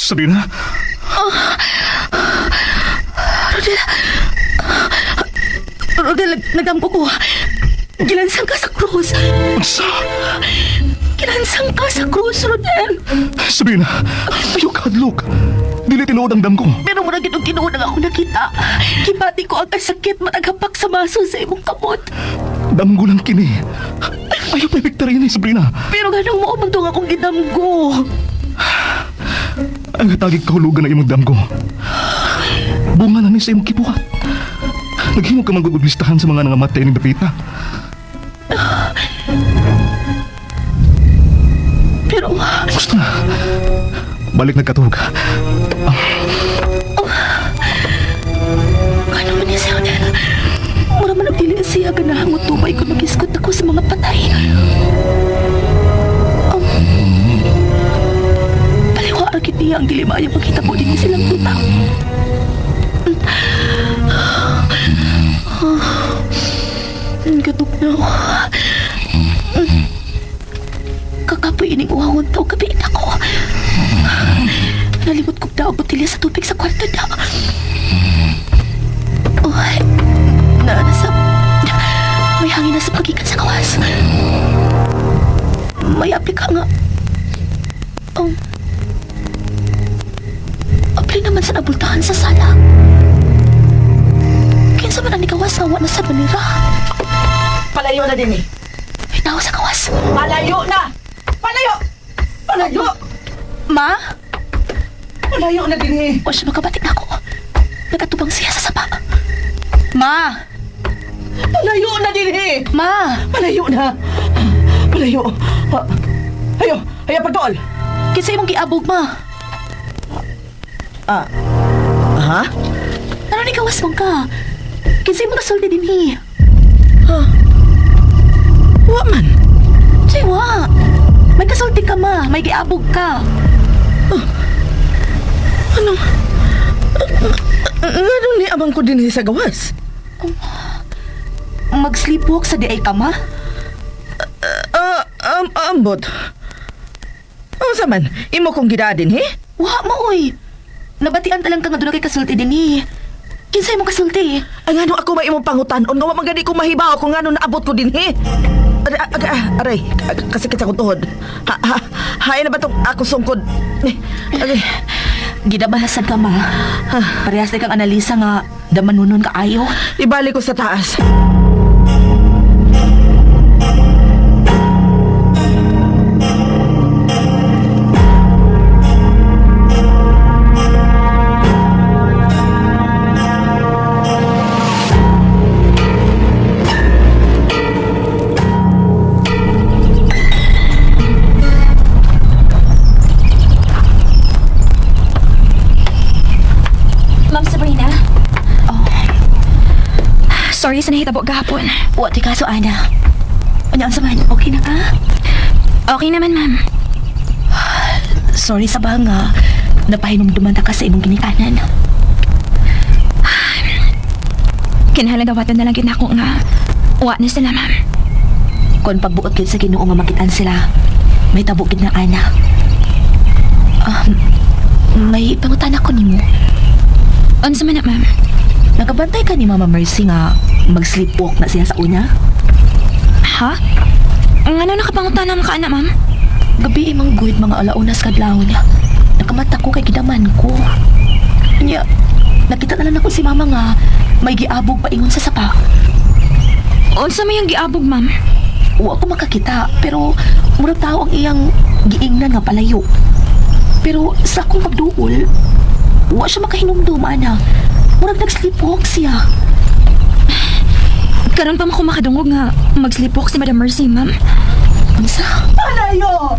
Sabrina? Rodel. Rodel, nagdamgo ko. Gilansang ka sa krus. Unsa? Gilansang ka sa krus, Rodel. Sabrina, ayaw ka hadlok. Dili tinuod ang damgo. Pero mura gid og tinuod ang ako nakita. Gibati ko ang kasakit mataghapak sa maso sa imong kamot. Damgo lang kini. Ayaw pa ipiktarin ni Sabrina. Pero ganang mao man tong akong gidamgo. Ang hatagig kahulugan ng imong damgo. Bunga na ni sa imong kibuhat. Naghimo ka man gud og listahan sa mga nangamatay ning dapita. Pero Gusto na. Balik nagkatuog. ano man niya si Rodel? Mura man og dili siya ganahan mo tubay kung mag-iskot ako sa mga patay. Paliwa ra gid niya ang dili maayo pagkita ko dinhi silang tuta. Gatok na ako. Kakapoy ining uhawon tao gabi ako. Nalimot kong daw botilya sa tubig sa kwarto na. Ay, na nasa... May hangin na sa pagikan sa kawas. May apli ka nga. Apli naman sa nabultahan sa sala. Kinsa man ang nikawas nga wa na sa manira. Palayo na din eh. May tao sa kawas. Palayo na! Palayo! Palayo! Ma? Palayo na din eh. O siya makabatik na ako. Nagatubang siya sa sapa. Ma! Palayo na din eh. Ma! Palayo na. Palayo. Ah, Ayo, ayo pagtuol. Kinsa imong giabog, ma? Ah. Ha? Ano ni kawas man ka? Kinsa imong kasulti dinhi? Wa man. Say wa. May kasulti ka, ma. May giabog ka. Ano? Ngano ni abang ko dinhi sa gawas? Mag-sleepwalk sa diay ka, ma? Ah, ambot. Unsa man? Imo kong gidaa dinhi? Wa mo, oy. Nabatian talang ka nga doon kay kasulti dinhi. Kinsa imong kasulti? Ang ano ako may imong pangutan-on nga wa man gani ko mahibaw kung ngano naabot ko dinhi. Aray, aray, kasakit sa akong tuhod. Ha, ha, hain na ba tong ako sungkod? Eh, agay. Gidabahasad ka, ma. Parehas na kang analisa nga damanunon ka ayo. Ibalik ko sa taas. Ma'am Sabrina? Oh. Sorry sa nahitabo gahapon. Wa ti kaso, Ana. Ano ang man? Okay na ka? Okay naman, ma'am. Sorry sa ba nga napahinumduman ta ka sa imong ginikanan. Kinahanglan dawatan na lang gyud nako nga wa na sila, ma'am. Kon pagbuot gyud sa Ginoo nga makitaan sila, may tabo gid na Ana. May pangutana ko nimo. Unsa man na, ma'am? Nagabantay ka ni Mama Mercy nga mag-sleepwalk na siya sa una? Ha? Ngano nakapangutana mo ka, ana, ma'am? Gabi imang good mga alaunas kadlawon. Nakamata ko kay gidaman ko. Nya, nakita na lang ako si Mama nga may giabog paingon sa sapa. Unsa may yung giabog, ma'am? Wa ko makakita pero murag tao ang iyang giingnan nga palayo. Pero sa akong pagduol, wa siya makahinumdum, ana. Murag nag-sleepwalk siya. Karon pa mo ko makadungog nga mag-sleepwalk si Madam Mercy, ma'am. Unsa? Palayo!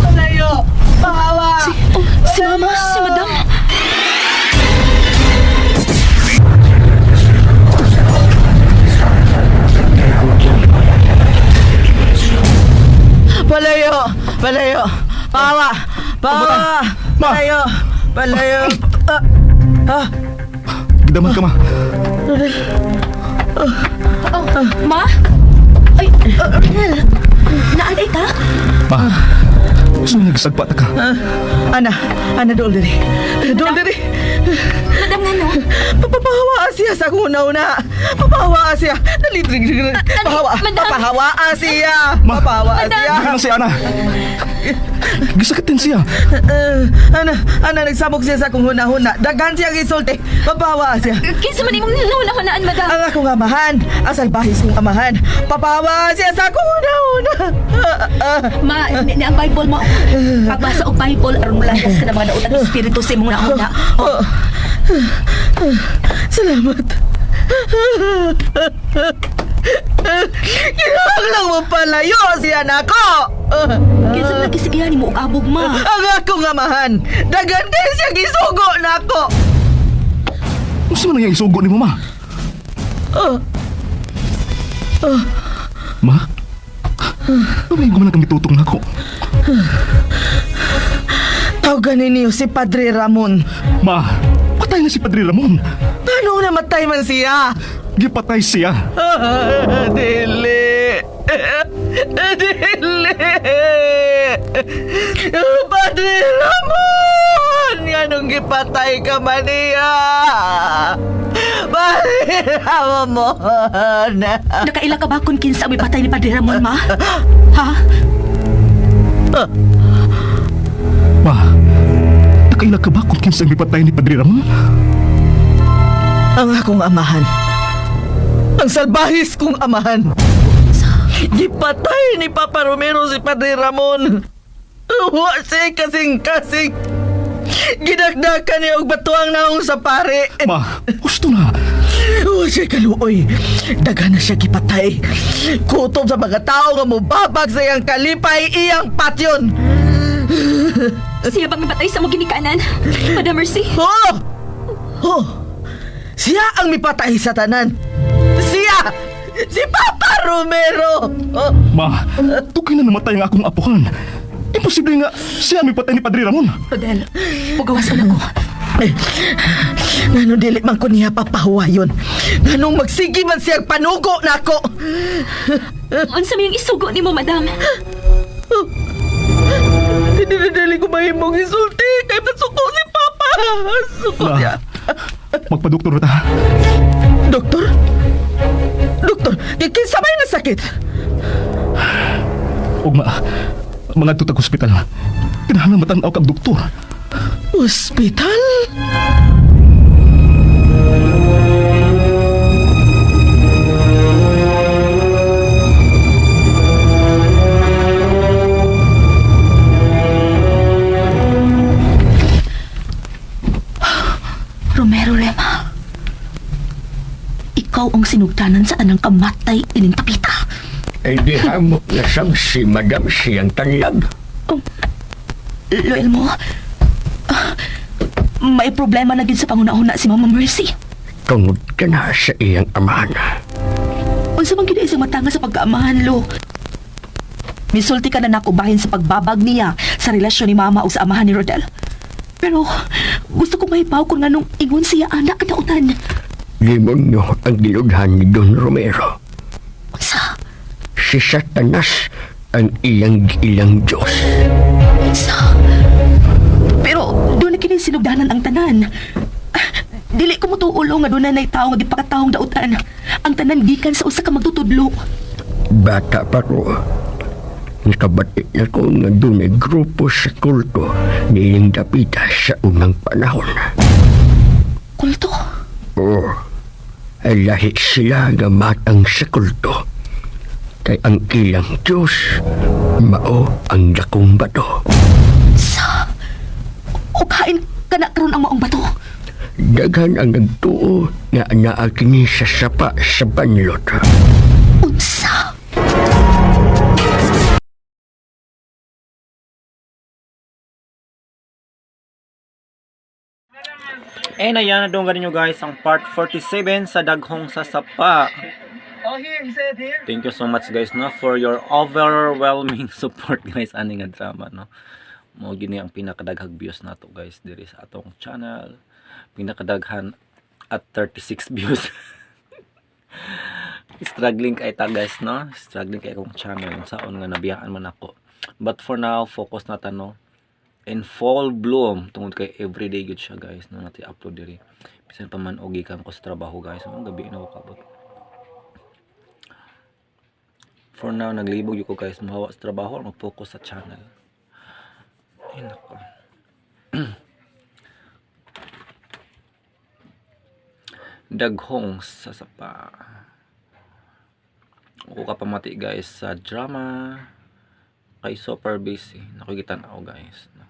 Palayo! Pawa! Si Mama. Si Madam. Palayo! Palayo! Pawa! Pawa! Ma! Palayo! Palayo! Ah, ah, Gidaman ka, ma. Oh, ma? Ay, Rodel, naalay ka? Ma, So nagsagpa ta ka. Ah, Ana, Ana, dool diri. Dool diri. Madam nga no? Papahawaa siya sa akong una-una. Papahawaa siya. Dali, dali, dali. Pahawa. Madam. Papahawaa siya. Ma. Papahawaa siya. Dili lang si Ana. Gisakitin siya. Ana, Ana, nagsabog siya sa akong huna-huna. Daghan siya ang isulti. Papahawaa siya. Kinsa man imong nahuna-hunaan, madam? Ang akong amahan, ang salbahis kong amahan. Papahawa siya sa akong huna-huna. Ma, ni, ni ang Bible mo. Pagbasa og Bible aron mulayas ka ng mga daotang espiritu sa imong nauna. Oh, Salamat. Kinahanglan mo palayo siya nako. kinsa man gisigihan nimo og abog ma. Ang akong amahan, daghan kay siya gisugo nako. Unsa man ang iyang isugo nimo, ma? Ma? Pamay ko man ang mitutong nako. Tawagan ninyo si Padre Ramon. Ma, patay na si Padre Ramon. Paano namatay man siya? Gipatay siya. Dili. Dili. Padre Ramon! Nganong gipatay ka man niya? Padre Ramon! Nakaila ka ba kung kinsa may patay ni Padre Ramon, ma? Ha? Ma, nakaila ka ba kung kinsa ang mipatay ni Padre Ramon? Ang akong amahan. Ang salbahis kong amahan. Gipatay ni Papa Romero si Padre Ramon. Wa siya kasing-kasing. Gidagdagan niya og batuang naong sa pare. Ma, gusto na. Wa siya kaluoy. Daghan na siya gipatay. Kutob sa mga tao nga mubabag sa iyang kalipay, iyang patyon. Siya bang nabatay sa mo ginikanan? Madam Mercy? Oh! Oh! Siya ang mipatay sa tanan. Siya! Si Papa Romero! Oh! Ma, tukay na namatay ang akong apuhan. Imposible nga siya ang mipatay ni Padre Ramon. Rodel, pugawas na ko. Eh, ngano dili man ko niya papahuwayon. Nganong magsige man siyang panugo nako. Unsa may yung isugo nimo, madam? Hindi na dili ko mahimong isulti kay masuko si Papa. Suko Ma, siya. magpadoktor na ta. Doktor? Doktor, kay kinsa may nasakit? Ug ma, mga tutag ospital. Kinahanglan matan-aw kag doktor. Hospital? Romero Lema. Ikaw ang sinugdanan sa anang kamatay ining tapita. Ay di hamok na sab si Madam siyang tanlag. Loel mo, ah, may problema na gid sa panghuna-huna si Mama Mercy. Tungod ka na sa iyang amahan. Unsa man gid isang matanga sa pagkaamahan, lo. Misulti ka na nako bahin sa pagbabag niya sa relasyon ni Mama o sa amahan ni Rodel. Pero gusto ko mahibaw kung anong ingon siya anak kadautan. Demonyo ang gilughan ni Don Romero. Unsa? Si Satanas ang iyang ilang Diyos. Unsa? Pero doon na kini sinugdanan ang tanan. Ah, dili ko motuulo nga doon na tao nga gipakatawong dautan. Ang tanan gikan sa usa ka magtutudlo. Bata pa ko. Nakabati na ko nga doon ay grupo sa kulto ni iyang dapita sa unang panahon. Kulto. Oo. Ay lahi sila nga matang sa kulto. Kay ang ilang Diyos, mao ang dakong bato. Sa o kain ka na karon ang maong bato. Daghan ang nagtuo nga naa kini sa sapa sa banlot. Unsa? And ayan, nadunggan ninyo guys ang part 47 sa Daghong sa Sapa. Thank you so much guys no for your overwhelming support guys ani nga drama no. Mao gini ang pinakadaghang views nato guys diri sa atong channel. Pinakadaghan at 36 views. Struggling kay ta guys no. Struggling kay akong channel saon nga nabiyaan man ako. But for now, focus na ta, no, in full bloom tungod kay everyday gud siya, guys, no, natin upload diri bisan pa man og gikan ko sa trabaho, guys, no, gabi na ko kabot. For now, naglibog gyud ko, guys, mohawa sa trabaho, mag-focus sa channel. Ay nako. Daghong sa Sapa. Ako ka pamati, guys, sa drama kay super busy. Nakikita na ako, guys, no?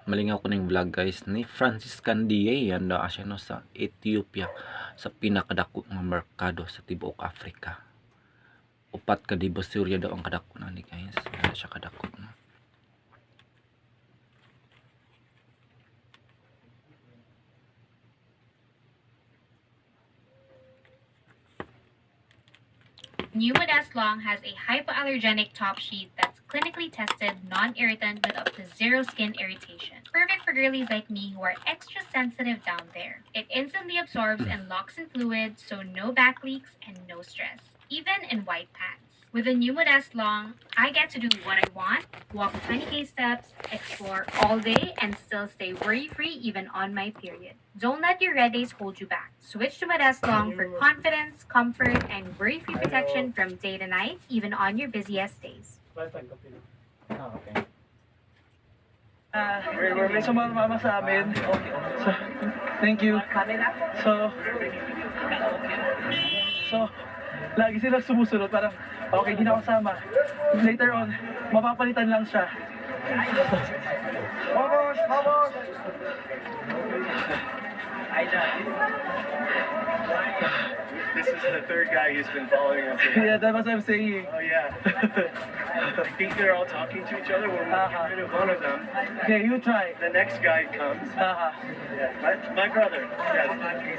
Malingaw ko ning vlog, guys, ni Francis Candie. Yan na siya, no, sa Ethiopia, sa pinakadako nga merkado sa tibuok Africa. 4 ka divisoria daw ang kadako na ni, guys. Wala siya kadako, no? New Modeste Long has a hypoallergenic top sheet that's clinically tested, non-irritant with up to zero skin irritation. Perfect for girlies like me who are extra sensitive down there. It instantly absorbs and locks in fluid, so no back leaks and no stress, even in white pants. With the new Modeste Long, I get to do what I want, walk 20K steps, explore all day, and still stay worry-free even on my period. Don't let your red days hold you back. Switch to Modeste Long for confidence, comfort, and worry-free protection from day to night, even on your busiest days. Ah, okay. May sumama sa amin. So, thank you. So, lagi silang sumusunod. Parang, okay, di na ako sama. Later on, mapapalitan lang siya. Vamos! Vamos! This is the third guy who's been following us. Yeah, that's what I'm saying. Oh yeah. I think they're all talking to each other. When we get rid of one of them, Okay, you try. the next guy comes. Yeah, my brother. Yes.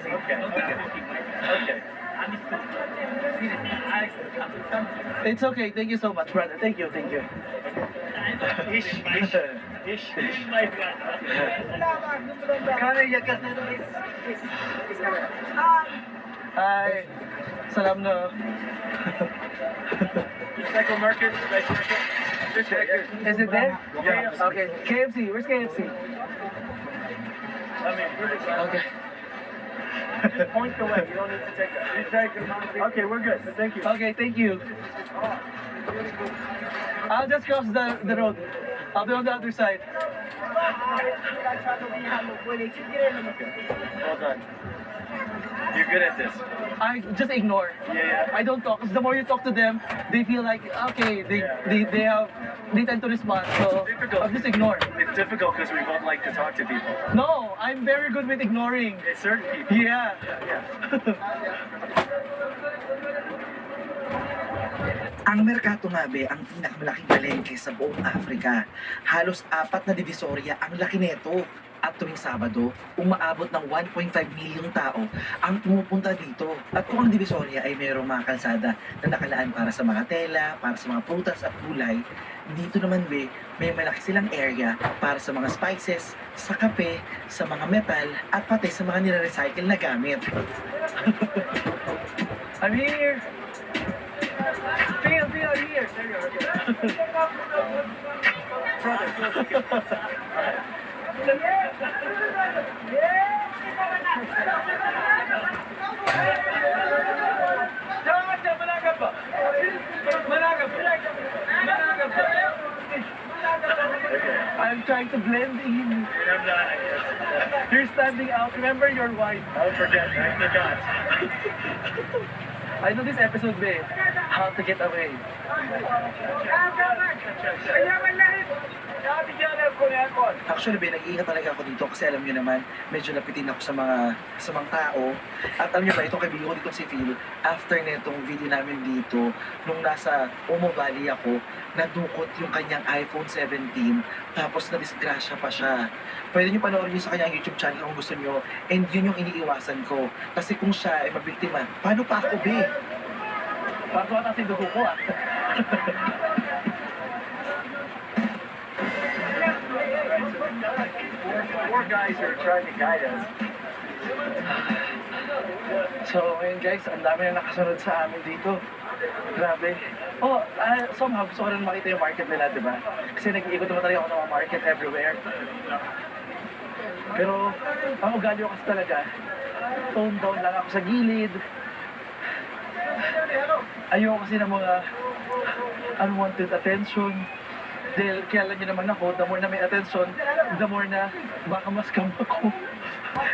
Okay. It's okay. Thank you so much, brother. Thank you, thank you. Ish, ish, ish, ish. My brother. Hi. Salam no. Cycle market, nice market. This right here. Is it there? Yeah. Okay. KFC. Where's KFC? I mean, Okay. just point the way. You don't need to take that. Okay, we're good. Thank you. Okay, thank you. I'll just cross the road. I'll be on the other side. Well done. You're good at this. I just ignore. I don't talk. 'Cause the more you talk to them, they feel like okay, they tend to respond. So Difficult. I'll just ignore. It's difficult because we both like to talk to people. No, I'm very good with ignoring. It's certain people. Yeah. Ang Merkato nga be, ang pinakamalaking palengke sa buong Afrika. Halos 4 na divisorya ang laki neto. At tuwing Sabado, umaabot ng 1.5 milyong tao ang pumupunta dito. At kung ang divisorya ay mayroong mga kalsada na nakalaan para sa mga tela, para sa mga prutas at gulay, dito naman be, may malaki silang area para sa mga spices, sa kape, sa mga metal, at pati sa mga nire-recycle na gamit. I'm here. Feel, feel, I'm here. There you are. Brother. I'm trying to blend in. I'm not, I guess. You're standing out. Remember you're white. I'll forget. I forgot. I know this episode, babe. How to get away. Actually, be, nag-iingat talaga ako dito kasi alam niyo naman, medyo lapitin ako sa mga tao. At alam niyo ba, itong kaibigan ko dito si Phil, after netong video namin dito, nung nasa Omo Valley ako, nadukot yung kanyang iPhone 17, tapos na-disgrasya pa siya. Pwede niyo panoorin yun sa kanyang YouTube channel kung gusto niyo. And yun yung iniiwasan ko. Kasi kung siya ay mabiktima, paano pa ako, be? Parang tumataas yung dugo ko ah. Alright, so we've got like four guys who are trying to guide us. So, ngayon guys, ang dami na nakasunod sa amin dito. Grabe. Oh, somehow gusto ko rin makita yung market nila, di ba? Kasi nag-iikot naman talaga ako ng mga market everywhere. Pero ang ugali ko kasi talaga, tone down lang ako sa gilid. Ayoko kasi ng mga unwanted attention. Dahil kilala niyo naman ako, the more na may attention, the more na baka ma-scam ako.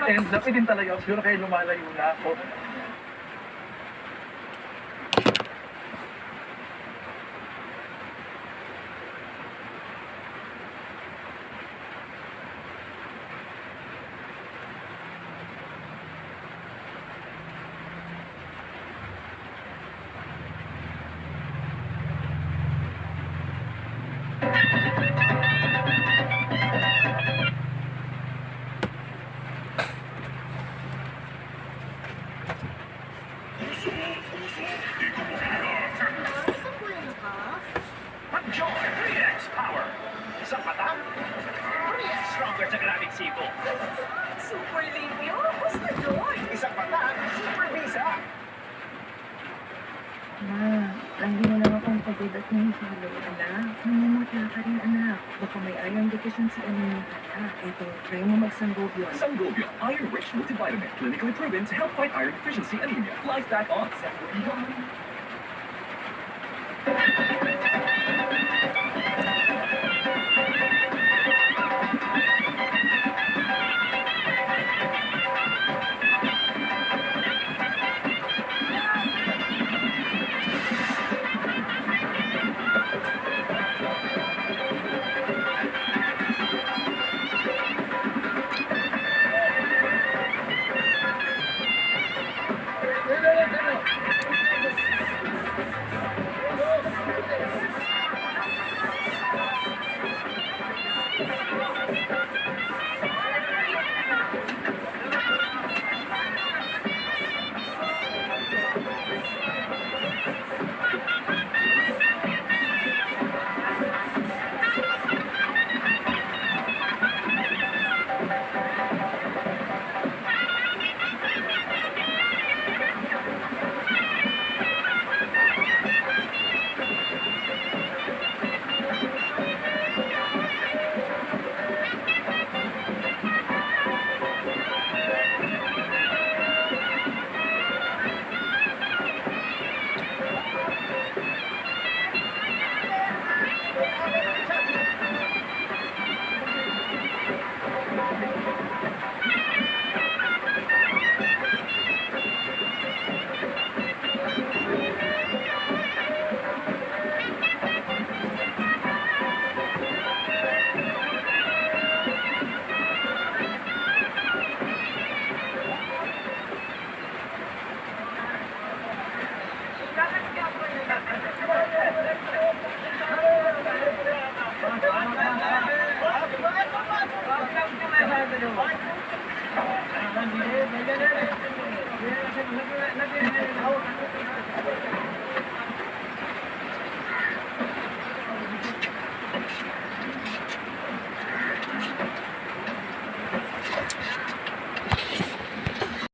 And napitin talaga ako, siguro kaya lumalayo na ako. Ma, lagi na lang akong pagod at nahihilo. Anak, namumutla ka rin, anak. Baka may iron deficiency anemia ka na. Eto, try mo mag-Sangobion. Sangobion, iron-rich multivitamin, clinically proven to help fight iron deficiency anemia. Life back on. Sangobion.